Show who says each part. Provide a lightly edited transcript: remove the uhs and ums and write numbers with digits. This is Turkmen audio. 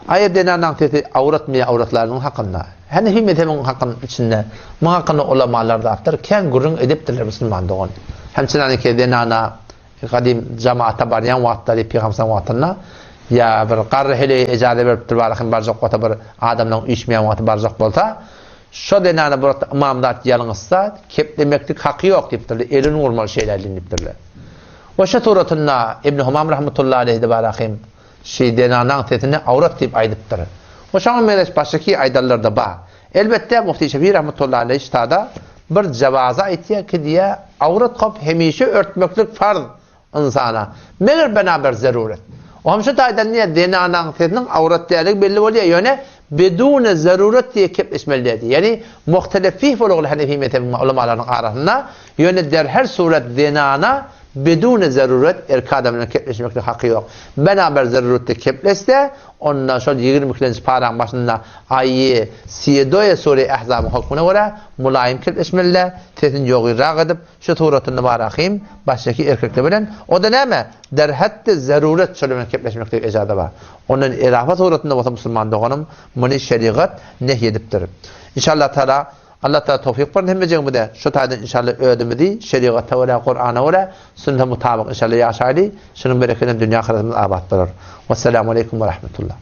Speaker 1: Aýa zenanaň sesi awratmy ýa awratlarynyň hakynda? Hanefi mezhebiň hakyn içinde muň hakynda ulamalar zatlar kän gürrüň edipdirler musulman dogan. Hemçinaniki zenana gadym jamaata barýan wagtlary pygamseriň wagtynda ýa bir garry heleýe ejaza beripdir barahym barjak bolsa bir adamlaň üýşmeýän wagty barjak bolsa şo zenana bir wagtda ymam zat ýalňyşsa keplemeklik haky ýok diýipdirler elini urmaly şeýle diýipdirler. We şu suratynda Ibn Humam rahmetullahi aleýhi barahym Şi zenanaň sesini awrat diýip aýdypdyr. We şoňa meňzeş başgaky aýdanlar-da bar. Elbetde, Mufti Şefi rahmetullahi aleýh ştada bir jawazy aýtýar ki diýýär, awrat hop hemişe örtmeklik farz ynsana, meger bena bir zeruret. O hem şu taýdan diýýär, zenanaň sesiniň awrat däligi belli bolýar, ýöne bedune zeruret diýip kepleşmeli däl diýýär. Ýagny muhtelef fih bolugly hanefi mezhebiň ulamalarynyň arasynda, ýöne der her surat zenana Bedune zeruret erkek adam bilen kepleşmeklik haky ýok. Bena bir zeruretde kepleşse, onda şol 22-lenji paraň başynda aýy Siedoýe sure Ähzabyň hökmüne görä mulaýym kepleşmeli-dä, sesini ýogyrak edip, şu suratyny barahym başdaki erkekler bilen, o-da näme, derhetde zeruret şolar bilen kepleşmeklik ejaza bar. Ondan erafa suratynda bolsa musulman doganym muny şerigat nehy edipdir. Inşallah Taala Allah Taala towfyk bersin hemmejigimize şu taýdan inşallah özümizi şerigata görä Kurana görä sünnete mutabyk inşallah ýaşaýly şunuň berekedine dünýe ahyretimiz abat bolar. Wesselamu aleýkum we rahmetullah.